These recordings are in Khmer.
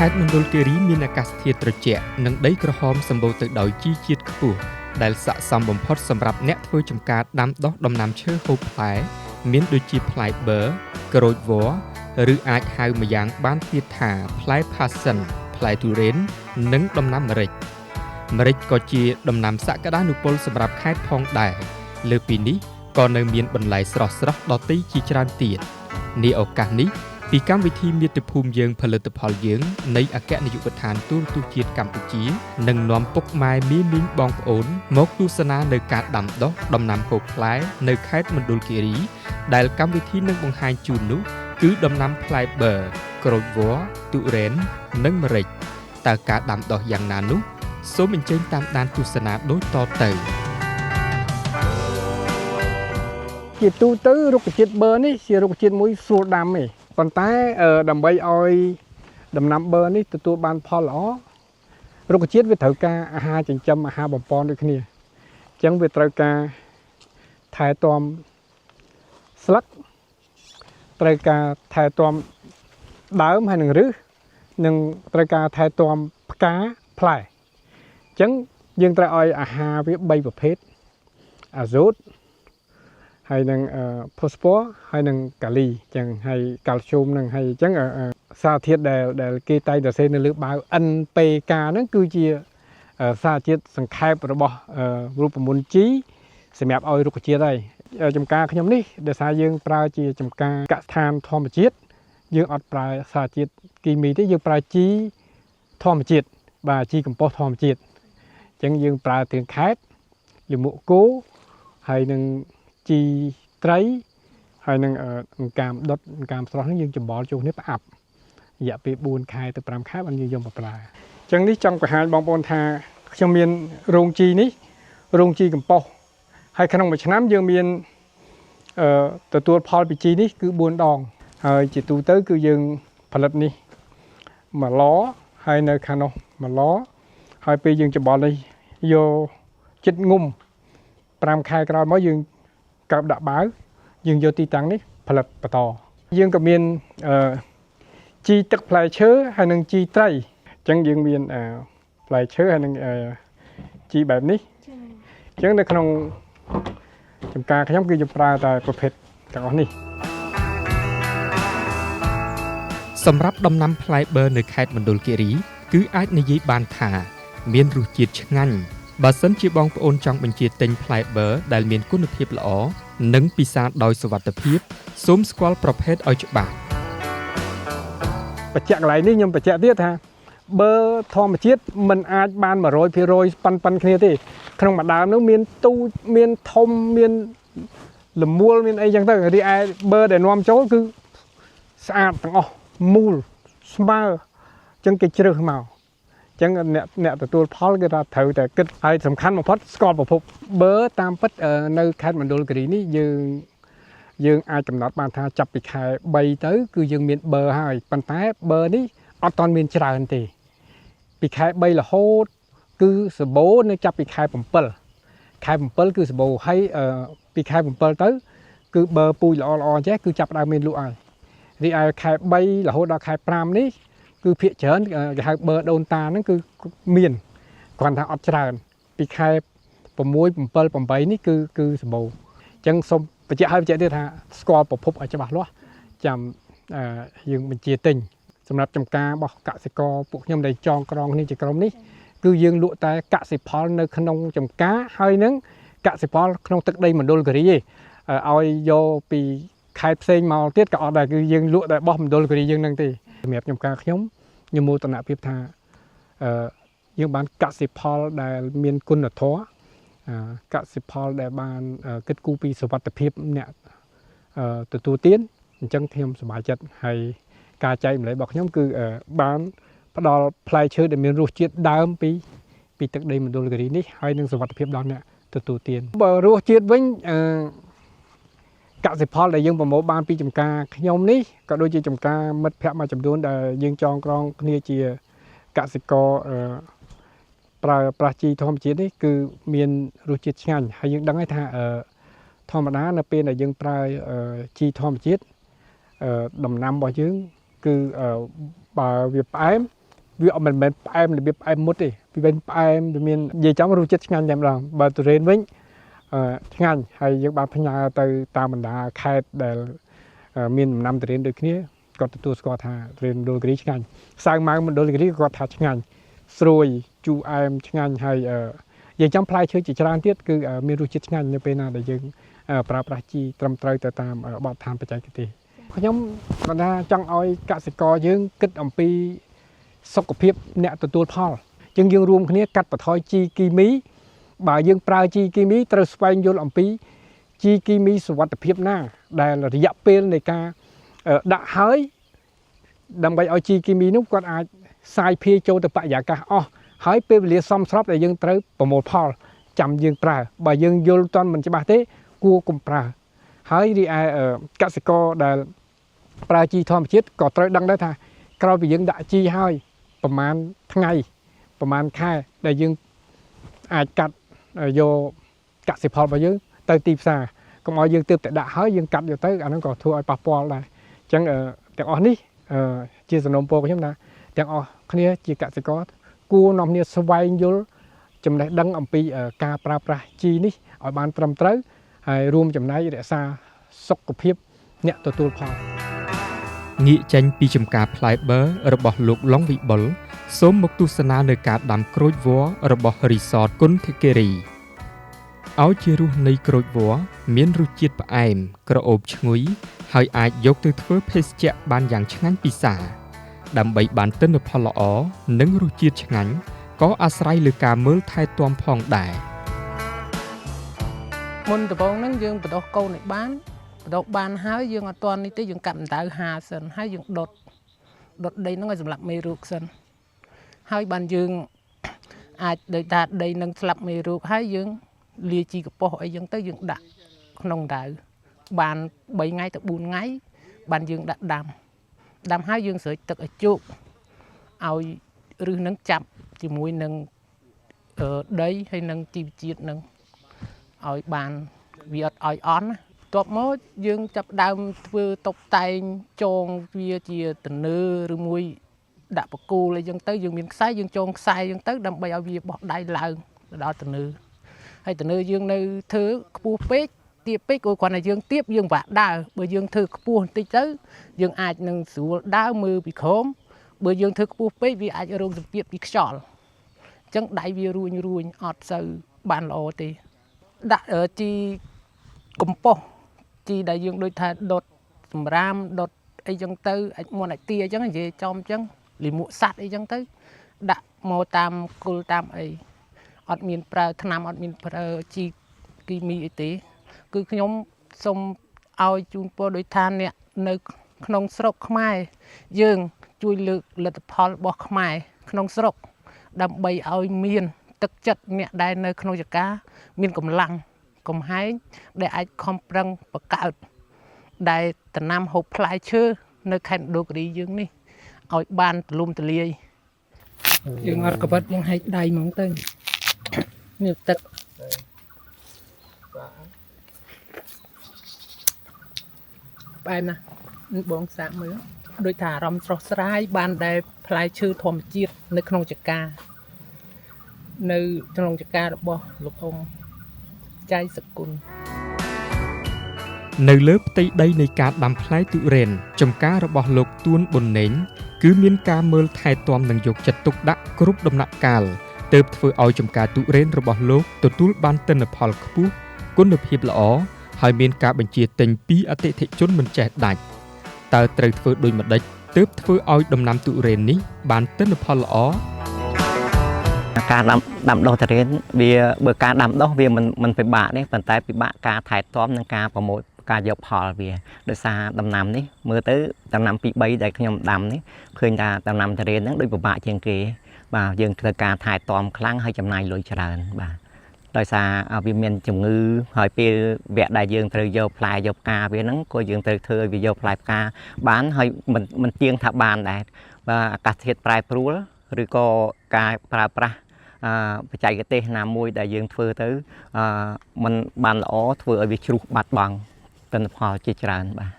ខេត្តមណ្ឌលគិរីមានអាកាសធាតុត្រជាក់និងដីក្រហមសម្បូរទៅដោយជីជាតិខ្ពស់ដែលស័ក្តិសមបំផុតសម្រាប់អ្នកធ្វើចម្ការដាំដុះដំណាំឈើហូបផ្លែមានដូចជាផ្លែបឺរក្រូចវល្លិឬអាចហៅម្យ៉ាងបានទៀតថាផ្លែផាសសិនផ្លែទុរេននិងដំណាំម្រេចម្រេចក៏ជាដំណាំសក្តានុពលសម្រាប់ខេត្តផងដែរលើពីនេះក៏នៅមានបន្លែស្រស់ៗដទៃជាច្រើនទៀតនាឱកាសនេះពីកម្មវិធីមាតុភូមិយើងផលិតផលយើងនៃអគ្គនាយកដ្ឋានទូរទស្សន៍ជាតិកម្ពុជានឹងនាំពុកម៉ែមីមីងបងប្អូនមកទស្សនានៅការដាំដុះដំណាំហូបផ្លែនៅខេត្តមណ្ឌលគិរីដែលកម្មវិធីនឹងបង្ហាញជូននោះគឺដំណាំផ្លែបឺរក្រូចវល្លិទុរេននិងម្រេចតើការដាំដុះយ៉ាងណានោះសូមអញ្ជើញតាមដានទស្សនាដូចតទៅជាទូទៅរុក្ខជាតិបឺរនេះជារុក្ខជាតិមួយស្រួលដាំទេប៉ុន្តែដើម្បីឲ្យដំណាំបឺរនេះទទួលបានផលល្អរុក្ខជាតិវាត្រូវការអាហារចិញ្ចឹមអាហារបំប៉នដូចគ្នាអញ្ចឹងវាត្រូវការថែទាំស្លឹកត្រូវការថែទាំដើមហើយនឹងឫសនិងត្រូវការថែទាំផ្កាផ្លែអញ្ចឹងយើងត្រូវឲ្យអាហារវា3ប្រភេទអាសូតហើយនឹងផូស្ពរហើយនឹងកាលីអញ្ចឹងហើយកាល់ស្យូមនឹងហើយអញ្ចឹងសារធាតុដែលគេតែងតែសេនៅលើបាវ NPK ហ្នឹងគឺជាសារជាតិសង្ខេបរបស់រូបមន្តជីសម្រាប់ឲ្យរុក្ខជាតិហើយចំការខ្ញុំនេះដោយសារយើងប្រើជាចំការកសិដ្ឋានធម្មជាតិយើងអត់ប្រើសារជាតិគីមីទេយើងប្រើជីធម្មជាតិបាទជីកំប៉ុស្តធម្មជាតិអញ្ចឹងយើងប្រើគ្រឿងខេតលាមកគោហើយនឹងជីត្រីហើយនឹងអង្កាមដុតអង្កាមស្រស់ហ្នឹងយើងច្បល់ចូលគ្នាផ្អាប់រយៈពេល4ខែទៅ5ខែបានយើងយកមកប្រើអញ្ចឹងនេះចង់បង្ហាញបងប្អូនថាខ្ញុំមានរោងជីនេះរោងជីកំប៉ុស្តហើយក្នុងមួយឆ្នាំយើងមានទទួលផលពីជីនេះគឺ4ដងហើយជាទូទៅគឺយើងផលិតនេះមួយឡហើយនៅខាងនោះមួយឡហើយពេលយើងច្បល់នេះយកចិត្តងុំ5ខែក្រោយមកយើងកើបដាក់បាវយើងយកទីតាំងនេះផលិតបន្តយើងក៏មានជីទឹកផ្លែឈើហើយនិងជីត្រីអញ្ចឹងយើងមានផ្លែឈើហើយនិងជីបែបនេះអញ្ចឹងនៅក្នុងចំការខ្ញុំគឺយើងប្រើតែប្រភេទទាំងអស់នេះសម្រាប់ដំណាំផ្លែបឺរនៅខេត្តមណ្ឌលគិរីគឺអាចនិយាយបានថាមានរសជាតិឆ្ងាញ់បើសិនជាបងប្អូនចង់បញ្ជាទិញផ្លែបឺរដែលមានគុណភាពល្អនិងពិសាដោយសុវត្ថិភាពសូមស្គាល់ប្រភេទឲ្យច្បាស់បញ្ជាក់កន្លែងនេះខ្ញុំបញ្ជាក់ទៀតថាបឺរធម្មជាតិមិនអាចបាន 100% ប៉ិនគ្នាទេក្នុងមួយដើមនោះមានទូចមានធំមានលមូលមានអីចឹងទៅរីឯបឺរដែលនាំចូលគឺស្អាតទាំងអស់មូលស្មើចឹងគេជ្រើសមកចឹងអ្នកទទួលផលគេថាត្រូវតែគិតហើយសំខាន់បំផុតស្គាល់ប្រភពបឺរតាមពិតនៅខេត្តមណ្ឌលគិរីនេះយើងអាចកំណត់បានថាចាប់ពីខែ3ទៅគឺយើងមានបឺរហើយប៉ុន្តែបឺរនេះអត់ទាន់មានច្រើនទេពីខែ3រហូតគឺសម្បូរនៅចាប់ពីខែ7ខែ7គឺសម្បូរហើយពីខែ7ទៅគឺបឺរពូជល្អៗចេះគឺចាប់ដើមមានលក់ហើយរីឯខែ3រហូតដល់ខែ5នេះគឺភាគច្រើនគេហៅបឺរដូនតាហ្នឹងគឺមានគ្រាន់ថាអត់ច្រើនពីខែ6 7 8នេះគឺសម្បូរអញ្ចឹងសូមបញ្ជាក់ឲ្យបញ្ជាក់ទៀតថាស្គាល់ប្រភពឲ្យច្បាស់លាស់ចាំយើងបញ្ជាទិញសម្រាប់ចំការរបស់កសិករពួកខ្ញុំដែលចងក្រងគ្នាជាក្រុមនេះគឺយើងលក់តែកសិផលនៅក្នុងចំការហើយនឹងកសិផលក្នុងទឹកដីមណ្ឌលគិរីឯងឲ្យយកពីខេត្តផ្សេងមកទៀតក៏អត់ដែរគឺយើងលក់តែរបស់មណ្ឌលគិរីយើងហ្នឹងទេសម្រាប់ចំការខ្ញុំមោទនភាពថាយើងបានកសិផលដែលមានគុណធម៌កសិផលដែលបានគិតគូរពីសុវត្ថិភាពអ្នកទទួលទានអញ្ចឹងខ្ញុំសប្បាយចិត្តហើយការចែកម្លែករបស់ខ្ញុំគឺបានផ្ដល់ផ្លែឈើដែលមានរសជាតិដើមពីទឹកដីមណ្ឌលគិរីនេះហើយនឹងសុវត្ថិភាពដល់អ្នកទទួលទានបើរសជាតិវិញកសិផលដែលយើងប្រមូលបានពីចំការខ្ញុំនេះក៏ដូចជាចំការមិត្តភ័ក្តិមួយចំនួនដែលយើងចងក្រងគ្នាជាកសិករប្រើប្រាស់ជីធម្មជាតិនេះគឺមានរសជាតិឆ្ងាញ់ហើយយើងដឹងហើយថាធម្មតានៅពេលដែលយើងប្រើជីធម្មជាតិដំណាំរបស់យើងគឺបើវាផ្អែម វាអត់មិនមែនផ្អែមរបៀបផ្អែមមុតទេវាវិញផ្អែមវាមាននិយាយចំរសជាតិឆ្ងាញ់តែម្ដងបើទុរេនវិញឆ្ងាញ់ហើយយើងបានផ្ញើទៅតាមបណ្ដាខេត្តដែលមានដំណាំទុរេនដូចគ្នាគាត់ទទួលស្គាល់ថាទុរេនមណ្ឌលគិរីឆ្ងាញ់សាវម៉ាវមណ្ឌលគិរីគាត់ថាឆ្ងាញ់ស្រួយជូរអែមឆ្ងាញ់ហើយនិយាយចំផ្លែឈើជាច្រើនទៀតគឺមានរសជាតិឆ្ងាញ់នៅពេលណាដែលយើងប្រើប្រាស់ជីត្រឹមត្រូវទៅតាមបទដ្ឋានបច្ចេកទេសខ្ញុំគាត់ថាចង់ឲ្យកសិករយើងគិតអំពីសុខភាពអ្នកទទួលផលជាងយើងរួមគ្នាកាត់បន្ថយជីគីមីបើយើងប្រើជីគីមីត្រូវស្វែងយល់អំពីជីគីមីសុវត្ថិភាពណាដែលរយៈពេលនៃការដាក់ហើយដើម្បីឲ្យជីគីមីនោះគាត់អាចសាយភាយចូលទៅបរិយាកាសអស់ហើយពេលវេលាសមស្របដែលយើងត្រូវប្រមូលផលចាំយើងប្រើបើយើងយល់ទាន់មិនច្បាស់ទេគួរកុំប្រើហើយរីឯកសិករដែលប្រើជីធម្មជាតិក៏ត្រូវដឹងដែរថាក្រោយពីយើងដាក់ជីហើយប្រហែលថ្ងៃប្រហែលខែដែលយើងអាចកាត់យកកសិផលរបស់យើងទៅទីផ្សារកុំឲ្យយើងទើបតែដាក់ហើយយើងកាត់យកទៅអាហ្នឹងក៏ធ្វើឲ្យប៉ះពាល់ដែរអញ្ចឹងទាំងអស់នេះជាសំណូមពរខ្ញុំណាទាំងអស់គ្នាជាកសិករគួរនាំគ្នាស្វែងយល់ចំណេះដឹងអំពីការប្រើប្រាស់ជីនេះឲ្យបានត្រឹមត្រូវហើយរួមចំណែករក្សាសុខភាពអ្នកទទួលផលងាកចេញពីចំការផ្លែបឺរបស់លោកឡុងវិបុលសូមមកទស្សនានៅការដាំក្រូចវល្លិរបស់រីសតគុណធគិរីឲ្យជារសនៃក្រូចវល្លិមានរសជាតិផ្អែមក្រអូបឈ្ងុយហើយអាចយកទៅធ្វើភេសជ្ជៈបានយ៉ាងឆ្ងាញ់ពិសាដើម្បីបានទិន្នផលល្អនិងរសជាតិឆ្ងាញ់ក៏អាស្រ័យលើការមើលថែទាំផងដែរមុនដំបូងហ្នឹងយើងបដោះកូនឲ្យបានបដោះបានហើយយើងអត់ទាន់នេះទេយើងកាប់ដៅហាសិនហើយយើងដុតដីហ្នឹងឲ្យសម្លាប់មេរោគសិនហើយបានយើងអាចដោយថាដីនឹងស្លាប់មេរោគហើយយើងលាយជីកប៉ុសអីចឹងទៅយើងដាក់ក្នុងដៅបាន3ថ្ងៃទៅ4ថ្ងៃបានយើងដាក់ដាំហើយយើងស្រោចទឹកឲ្យជោគឲ្យឫសនឹងចាប់ជាមួយនឹងដីហើយនឹងជីវជាតិនឹងឲ្យបានវាអត់ឲ្យអន់ណាបន្ទាប់មកយើងចាប់ដើមធ្វើតុបតែងចងវាជាទនើឬមួយដាក់បកគោលអីចឹងទៅយើងមានខ្សែយើងចងខ្សែចឹងទៅដើម្បីឲ្យវាបោះដៃឡើងទៅដល់ទនើហើយទនើយើងនៅធ្វើខ្ពស់ពេកទៀបពេកក៏គ្រាន់តែយើងទៀបយើងបាក់ដើរបើយើងធ្វើខ្ពស់បន្តិចទៅយើងអាចនឹងស្រួលដើរមើលពីក្រោមបើយើងធ្វើខ្ពស់ពេកវាអាចរងសម្ពាធពីខ្យល់អញ្ចឹងដៃវារួញអត់សូវបានល្អទេដាក់ជីកំប៉ុសជីដែលយើងដូចថាដុតសម្រាមដុតអីចឹងទៅអាចមុនអាចទាអញ្ចឹងនិយាយចំអញ្ចឹងលាមកសัตว์អីចឹងទៅដាក់មកតាមគល់តាមអីអត់មានប្រើថ្នាំអត់មានប្រើជីគីមីអីទេគឺខ្ញុំសូមឲ្យជូនពរដោយថាអ្នកនៅក្នុងស្រុកខ្មែរយើងជួយលើកលទ្ធផលរបស់ខ្មែរក្នុងស្រុកដើម្បីឲ្យមានទឹកចិត្តអ្នកដែលនៅក្នុងចការមានកម្លាំងកំហែងដែលអាចខំប្រឹងបង្កើតដែលដំណាំហូបផ្លែឈើនៅខេត្តមណ្ឌលគិរីយើងនេះឲ្យបានទូលំទូលាយយើងអត់កបិតយើងហែកដៃហ្មងទៅនេះទឹកផ្អែមណាស់បងសាកមើលដូចថាអារម្មណ៍ស្រស់ស្រាយបានដែលផ្លែឈើធម្មជាតិនៅក្នុងចការនៅក្នុងចការរបស់លោកអ៊ំចៃសគុណនៅលើផ្ទៃដីនៃការដាំផ្លែទុរេនចំការរបស់លោកទួនប៊ុនណេងគឺមានការមើលថែទាំនិងយកចិត្តទុកដាក់គ្រប់ដំណាក់កាលទើបធ្វើឲ្យចំការទុរេនរបស់លោកទទួលបានទិន្នផលខ្ពស់គុណភាពល្អហើយមានការបញ្ជាទិញពីអតិថិជនមិនចេះដាច់តើត្រូវធ្វើដូចម្ដេចទើបធ្វើឲ្យដំណាំទុរេននេះបានទិន្នផលល្អការដាំដុះទុរេនវាបើការដាំដុះវាមិនពិបាកទេប៉ុន្តែពិបាកការថែទាំនិងការប្រមូលការយកផលវាដោយសារដំណាំនេះមើលទៅដំណាំទី3ដែលខ្ញុំដាំនេះឃើញថាដំណាំទុរេនហ្នឹងដូចពិបាកជាងគេបាទយើងត្រូវការថែទាំខ្លាំងហើយចំណាយលុយច្រើនបាទដោយសារវាមានជំងឺហើយពេលវគ្គដែលយើងត្រូវយកផ្លែយកផ្កាវាហ្នឹងក៏យើងត្រូវធ្វើឲ្យវាយកផ្លែផ្កាបានហើយមិនទៀងថាបានដែរបាទអាកាសធាតុប្រែប្រួលឬក៏ការប្រើប្រាស់បច្ចេកទេសណាមួយដែលយើងធ្វើទៅมันបានល្អធ្វើឲ្យវាជ្រុះបាត់បង់ទិន្នផលជាច្រើនបាទ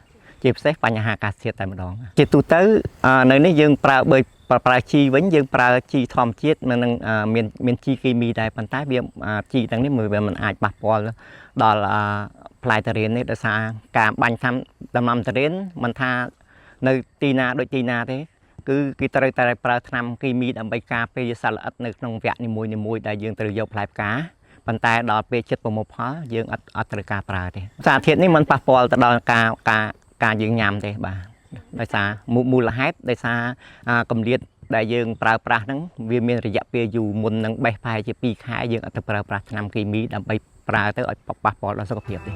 ជាពិសេសបញ្ហាអាកាសធាតុតែម្ដងជាទូទៅនៅនេះយើងប្រើ ប្រើជីវិញយើងប្រើជីធម្មជាតិនឹងមានមានជីគីមីដែរប៉ុន្តែវាជីទាំងនេះវាមិនអាចប៉ះពាល់ដល់ផ្លែទុរេននេះដោយសារការបាញ់ថ្នាំដំណាំទុរេនមិនថានៅទីណាដូចទីណាទេគឺគេត្រូវតែប្រើថ្នាំគីមីដើម្បីការពារសត្វល្អិតនៅក្នុងវគ្គនីមួយៗដែលយើងត្រូវយកផ្លែផ្កាប៉ុន្តែដល់ពេលចិត្តប្រមូលផលយើងអត់អត់ត្រូវការប្រើទេសារធាតុនេះมันប៉ះពាល់ទៅដល់ការការការយើងញ៉ាំទេបាទដោយសារមូលហេតុដោយសារកម្រិតដែលយើងប្រើប្រាស់ហ្នឹងវាមានរយៈពេលយូរមុននឹងបេះប្រហែលជា2ខែយើងអត់ទៅប្រើប្រាស់ថ្នាំគីមីដើម្បីប្រើទៅឲ្យប៉ះពាល់ដល់សុខភាពទេ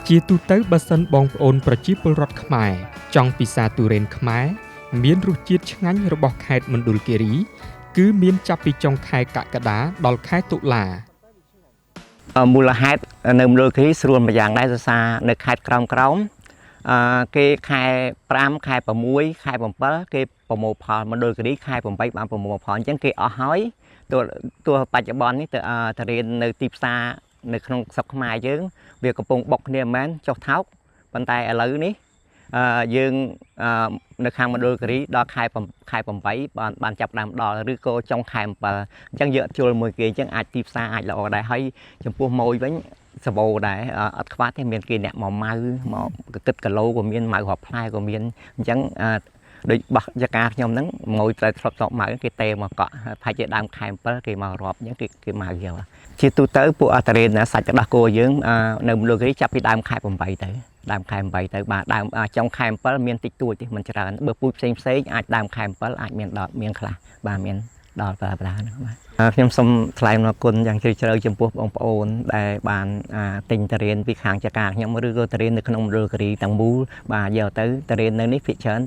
ជាទូទៅបើសិនបងប្អូនប្រជាពលរដ្ឋខ្មែរចង់ពិសាទុរេនខ្មែរមានរសជាតិឆ្ងាញ់របស់ខេត្តមណ្ឌលគិរី គឺមានចាប់ពីចុងខែកក្កដាដល់ខែតុលា មូលហេតុនៅមណ្ឌលគិរីស្រួលមួយយ៉ាងដែរសរសើរនៅខេត្តក្រោមក្រោមអឺគេខែ5ខែ6ខែ7គេប្រមូលផលមណ្ឌលគិរីខែ8បានប្រមូលផលអញ្ចឹងគេអស់ហើយទោះទោះបច្ចុប្បន្ននេះទៅទៅរៀននៅទីផ្សារនៅក្នុងស្រុកខ្មែរយើងវាកំពុងបុកគ្នាមែនចុះថោកប៉ុន្តែឥឡូវនេះអឺយើងនៅខាងមណ្ឌលគិរីដល់ខែខែ8បានបានចាប់ដើមដល់ឬក៏ចុងខែ7អញ្ចឹងយើងអត់ជុលមួយគេអញ្ចឹងអាចទីផ្សារអាចល្អដែរហើយចំពោះម៉ួយវិញសបោដែរអត់ខ្វះទេមានគេអ្នកមកម៉ៅមកគិតគីឡូក៏មានម៉ៅរាប់ផ្លែក៏មានអញ្ចឹងដូចបោះចការខ្ញុំហ្នឹងម៉ួយត្រូវធ្លាប់តម៉ៅគេទេមកកក់ប្រហែលជាដើមខែ7គេមករាប់អញ្ចឹងគេគេម៉ៅយកជាទូទៅពួកអតរេនសាច់ទឹកដោះគោយើងនៅមណ្ឌលគិរីចាប់ពីដើមខែ8ទៅដើមខែ8ទៅបាទដើមចុងខែ7មានតិចតួចទេមិនច្រើនបើពូជផ្សេងផ្សេងអាចដើមខែ7អាចមានដល់មានខ្លះបាទមានដល់ប្រើប្រាស់ហ្នឹងបាទខ្ញុំសូមថ្លែងអំណរគុណយ៉ាងជ្រាលជ្រៅចំពោះបងប្អូនដែលបានទិញទុរេនពីខាងចការខ្ញុំឬក៏ទុរេននៅក្នុងមណ្ឌលគិរីទាំងមូលបាទយកទៅទុរេននៅនេះភាគច្រើន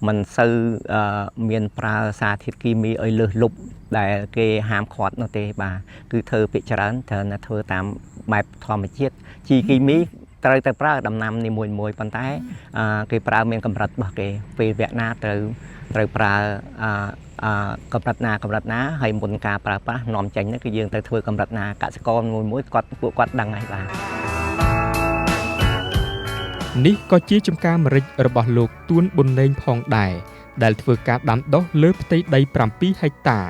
មិនសូវមានប្រើសារធាតុគីមីឲ្យលើសលប់ដែលគេហាមឃាត់នោះទេបាទគឺធ្វើភាគច្រើនត្រូវតែធ្វើតាមបែបធម្មជាតិជីគីមីត្រូវតែប្រើដំណាំនីមួយៗប៉ុន្តែគេប្រើមានកម្រិតរបស់គេពេលវគ្គណាត្រូវត្រូវប្រើកម្រិតណាកម្រិតណាហើយមុនការប្រើប្រាស់នាំចេញហ្នឹងគឺយើងត្រូវធ្វើកម្រិតណាកសិករមួយមួយគាត់ពួកគាត់ដឹងហើយបាទ នេះក៏ជាចំការម្រេចរបស់លោកទួនប៊ុនលេងផងដែរដែលធ្វើការដាំដុះលើផ្ទៃដី7ហិកតា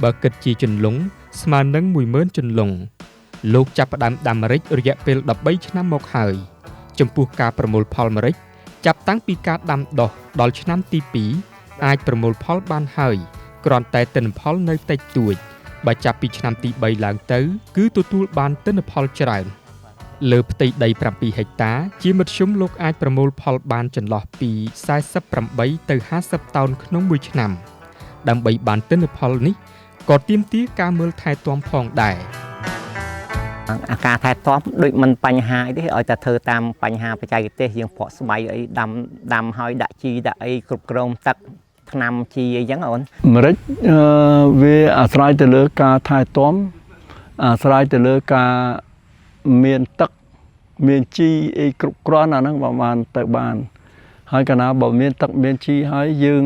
បើគិតជាជន្លង់ស្មើនឹង10000ជន្លង់លោកចាប់ផ្ដើមដាំម្រេចរយៈពេល13ឆ្នាំមកហើយចំពោះការប្រមូលផលម្រេចចាប់តាំងពីការដាំដុះដល់ឆ្នាំទី2អាចប្រមូលផលបានហើយគ្រាន់តែទិន្នផលនៅតិចតួចបើចាប់ពីឆ្នាំទី3ឡើងទៅគឺទទួលបានទិន្នផលច្រើនលើផ្ទៃដី7ហិកតាជាមធ្យមលោកអាចប្រមូលផលបានចន្លោះពី48ទៅ50តោនក្នុងមួយឆ្នាំដើម្បីបានទិន្នផលនេះក៏ទាមទារការមើលថែទាំផងដែរ អាការថែទាំដូចមិនបញ្ហាអីទេឲ្យតែធ្វើតាមបញ្ហាបច្ចេកទេសយើងប្រក់ស្បៃអីដាំដាំហើយដាក់ជីដាក់អីគ្រប់គ្រងទឹកថ្នាំជីអីចឹងអូន ម្រេចវាអាស្រ័យទៅលើការថែទាំអាស្រ័យទៅលើការមានទឹកមានជីអីគ្រប់គ្រាន់អាហ្នឹងបើបានទៅបានហើយកាលណាបើមានទឹកមានជីហើយយើង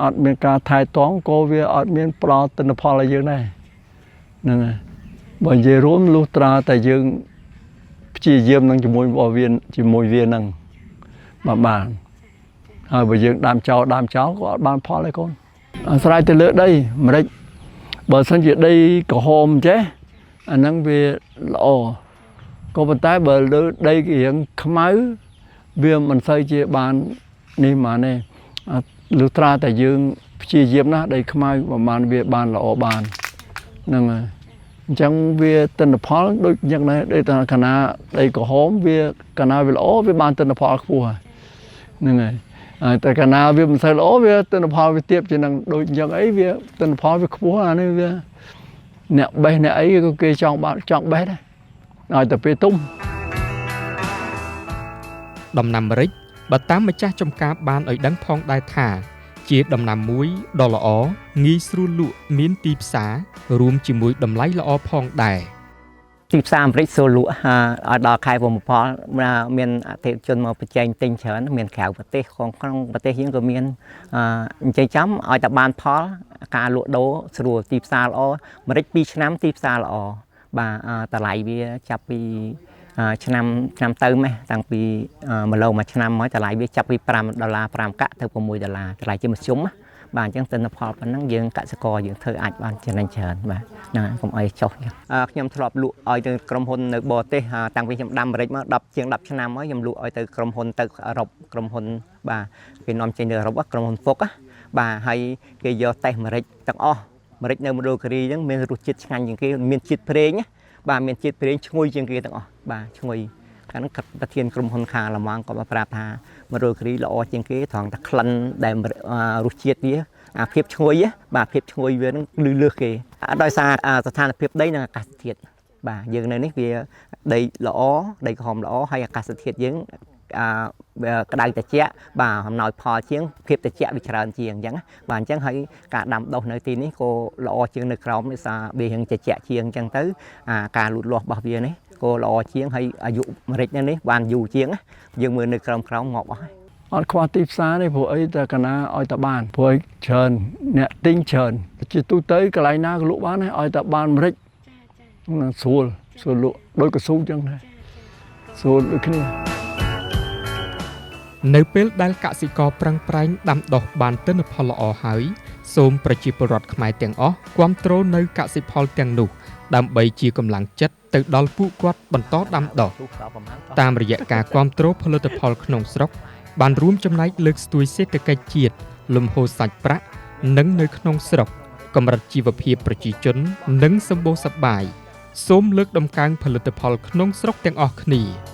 អត់មានការថែទាំក៏វាអត់មានផ្ដល់ទិន្នផលឲ្យយើងដែរហ្នឹងហើយបើនិយាយរួមលុះត្រាតែយើងព្យាយាមនឹងជាមួយរបស់វាជាមួយវាហ្នឹងបើបានហើយបើយើងដាំចោលដាំចោលក៏អត់បានផលដែរកូនអាស្រ័យទៅលើដីម្រេចបើសិនជាដីក្រហមចេះអាហ្នឹងវាល្អក៏ប៉ុន្តែបើលើដីរាងខ្មៅវាមិនសូវជាបាននេះមកទេលុះត្រាតែយើងព្យាយាមណាស់ដីខ្មៅប្រហែលវាបានល្អបានហ្នឹងហើយអញ្ចឹងវាទិន្នផលដូចយ៉ាងដែរដូចថាកាលណាដីក្រហមវាកាលណាវាល្អវាបានទិន្នផលខ្ពស់ហើយហ្នឹងហើយហើយតែកាលណាវាមិនសូវល្អវាទិន្នផលវាទាបជាងនឹងដូចអញ្ចឹងអីវាទិន្នផលវាខ្ពស់អានេះវាអ្នកបេះអ្នកអីក៏គេចង់បានចង់បេះដែរឲ្យតែពេលទុំ ដំណាំម្រេចបើតាមម្ចាស់ចំការបានឲ្យដឹងផងដែរថាជាដំណាំមួយដ៏ល្អងាយស្រួលលក់មានទីផ្សាររួមជាមួយតម្លៃល្អផងដែរ ទីផ្សារអាមេរិកស្រួលលក់ឲ្យដល់ខែប្រមូលផលមានអតិថិជនមកប្រជែងទិញច្រើនមានក្រៅប្រទេសក្នុងប្រទេសយើងក៏មានអញ្ចឹងចាំឲ្យតែបានផលការលក់ដូរស្រួលទីផ្សារល្អម្រេច2ឆ្នាំទីផ្សារល្អបាទតម្លៃវាចាប់ពី ឆ្នាំឆ្នាំទៅម៉េះតាំងពី1ឡូមួយឆ្នាំមកតម្លៃវាចាប់ពី5ដុល្លារ5កាក់ទៅ6ដុល្លារតម្លៃជាមធ្យមណាបាទអញ្ចឹងទិន្នផលប៉ុណ្ណឹងយើងកសិករយើងធ្វើអាចបានចំណេញច្រើនបាទហ្នឹងកុំឲ្យចុះខ្ញុំធ្លាប់លក់ឲ្យទៅក្រុមហ៊ុននៅបរទេសតាំងពីខ្ញុំដាំម្រេចមក10ជាង10ឆ្នាំហើយខ្ញុំលក់ឲ្យទៅក្រុមហ៊ុនទៅអឺរ៉ុបក្រុមហ៊ុនបាទគេនាំចេញទៅអឺរ៉ុបក្រុមហ៊ុនហ្វុកបាទហើយគេយកតេស្តម្រេចទាំងអស់ម្រេចនៅមណ្ឌលគិរីហ្នឹងមានរសជាតិឆ្ងាញ់ជាងគេមានជាតិប្រេងបាទមានជាតិប្រេងឈ្ងុយជាងគេទាំងអស់បាទឈ្ងុយកាលហ្នឹងប្រធានក្រុមហ៊ុនខាឡម៉ង់ក៏មកប្រាប់ថាមណ្ឌលគិរីល្អជាងគេត្រង់តែក្លិនដែលរសជាតិវាអាភាពឈ្ងុយបាទភាពឈ្ងុយវាហ្នឹងលឺលើសគេដោយសារស្ថានភាពដីនិងអាកាសធាតុបាទយើងនៅនេះវាដីល្អដីក្រហមល្អហើយអាកាសធាតុយើងក្តៅត្រជាក់បាទអំណោយផលជាងភាពត្រជាក់វាច្រើនជាងអញ្ចឹងបាទអញ្ចឹងហើយការដាំដុះនៅទីនេះក៏ល្អជាងនៅក្រោមដោយសារវារៀងត្រជាក់ជាងអញ្ចឹងទៅអាការលូតលាស់របស់វានេះក៏ល្អជាងហើយអាយុម្រេចនេះបានយូរជាងយើងមើលនៅក្រោមងាប់អស់ហើយ អត់ខ្វះទីផ្សារទេព្រោះអីតែកាលណាឲ្យតែបានព្រោះអីច្រើនអ្នកទិញច្រើនជាទូទៅកន្លែងណាក៏លក់បានដែរឲ្យតែបានម្រេចហ្នឹងស្រួលស្រួលលក់ដូចកស៊ូអញ្ចឹងដែរស្រួលដូចគ្នា នៅពេលដែលកសិករប្រឹងប្រែងដាំដុះបានទិន្នផលល្អហើយសូមប្រជាពលរដ្ឋខ្មែរទាំងអស់គាំទ្រនៅកសិផលទាំងនោះដើម្បីជាកម្លាំងចិត្តទៅដល់ពួកគាត់បន្តដាំដុះតាមរយៈការគាំទ្រផលិតផលក្នុងស្រុកបានរួមចំណែកលើកស្ទួយសេដ្ឋកិច្ចជាតិលំហូរសាច់ប្រាក់និងនៅក្នុងស្រុកកម្រិតជីវភាពប្រជាជននិងសម្បូរសប្បាយសូមលើកតម្កើងផលិតផលក្នុងស្រុកទាំងអស់គ្នា។